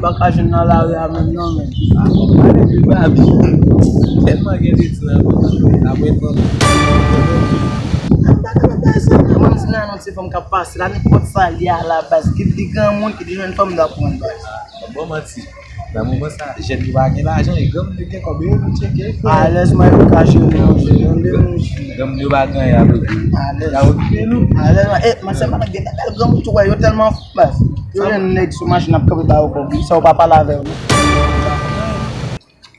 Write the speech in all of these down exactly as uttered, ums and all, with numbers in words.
Pa ka jwenn nan lari a menm non, men. Ah, bon, pale de Babi. Tèlman gen de ti nan apre pran. Mwen se nan yon ti fanm k ap pase la, nenpòt sa li a la baz, kit li granmoun, kit li jèn fanm, m ta pran baz. Bon manti. Nan moman sa, jèn yo pa gen lajan, e granmoun yo gen kòb, yo pou tcheke, frè. Alèz, mwen, yo kache, non, se yon de moun. Granmoun yo pa gen anyen avèk yo. Alèz. Y a okipe nou. Alèz, mwen, e, mwen, se mwen, gen de bèl granmoun tou, wè, yo tèlman fou, baz. Yo jwenn nèg sou machin ap kanpe ba yo kòb, sa yo pa pale avè yo.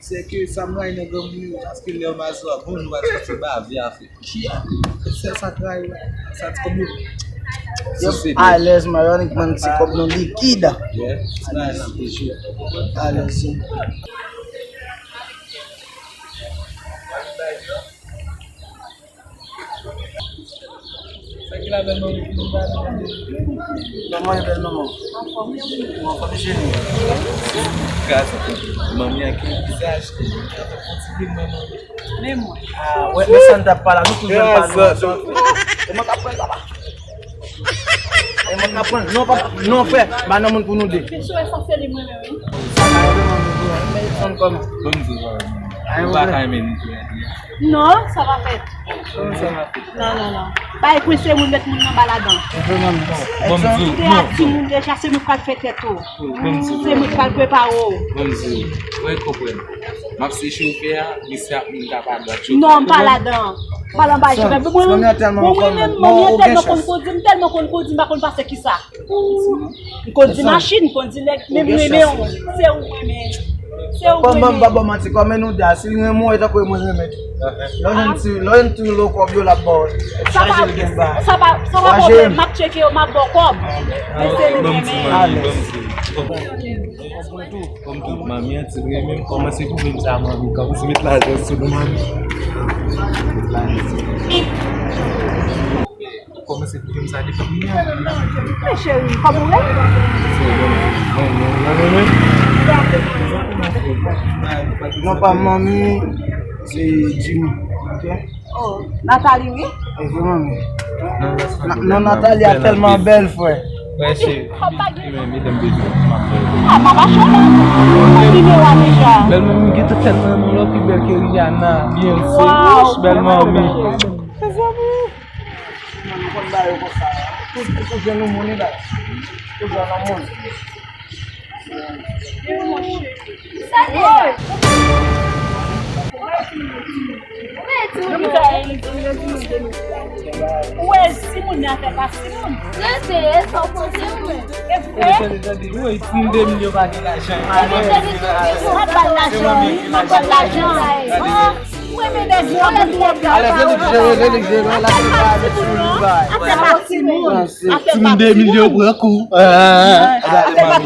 Se ke sa m rayi nan granmoun yo, paske lè yo mazò a bon, nou pa soti ba vye afè. Sèl sa k rayi la, sa ti kòb yo. Yo alèz, man, yo annik pran ti kòb nou likid. Alèz. Alèz. Sa ki la bèl manmi ki nou ba nou? Kòman e bèl manman? Anfòm, cheri. Gras manmi an ki vizaj. Ti vin manman. Men mwen. Ah, wè, men sa n t ap pale, nou toujou pale. E mwen k ap pran papa. E mwen k ap pran. Non, papa, non, frè, ba nan moun pou nou de. Pichou e sa se li mwen menm, wi. Sa ka rive, manmi, tou, men son kòman? Bon, nou pa ka renmen nou tou. Non, sa pa fèt. Non, non, non. Bay kwen se moun met moun nan ba ladan. Bon, m di w, te a timoun deja, se nou k pral fè tèt ou. Se nou k pral prepare w. Bon, m di w, mwen konprann. M ap swiche w fè a, misye ap moun ka pa dwat yo. Non, m pa ladan. M pa nan bay chofè. Mwen, mwen, mwen, mwen, mwen tèlman konn kondi, m tèlman konn kondi, m pa konn pase kisa. M kondi machin, m kondi nèg, men m renmen w. Se ou renmen. Se ou renmen. Kòm ban m pa ban manti, kòm nou de a, si l renmen w, e tankou mwen renmen tou. Lè w jwenn ti, lè w jwenn ti lo kòb yo, l ap ba w. Sa pa, sa pa, sa pa pwoblèm, m ap tcheke yo, m ap ba w kòb. Men se li m renmen. Kòm tout manmi an ti renmen m, kòmanse pou menm sa manmi, kòmanse met lajan sou nou manmi. Met lajan sou nou. Kòmanse pou menm sa depi kounye a. Men cheri, kòman w ye? Non, pa manmi, se Jimmy. Ok? Oh, Nathalie, wi. Evre manmi. Non, Nathalie a tèlman bèl, frè. Wè, cheri. Li menm, li menm bezwen. Ah, papa chòlè. Mwen nimewo a deja. Bèl manmi, gen tout tèt nan men w, pi bèl ke Rihanna. Byen si. Bèl manmi. Mezanmi. Mwen konn ba yo konsa. Tout, tout, tout jwenn yon moun, li bay. Tout jwenn yon moun. Sa ye? Ou wè timoun nan fè pa timoun. Rete, e sa w panse ou menm? E vre? Ou wè timoun de milyon pa gen lajan. M ap ba l lajan, wi, m ap ba l lajan. Ou renmen nèg yo, mwen twò byen. Alè, se li k jere, se li k jere, la se pa avèk sou li bay. Afè pa timoun. Timoun de milyon pran kou. Afè pa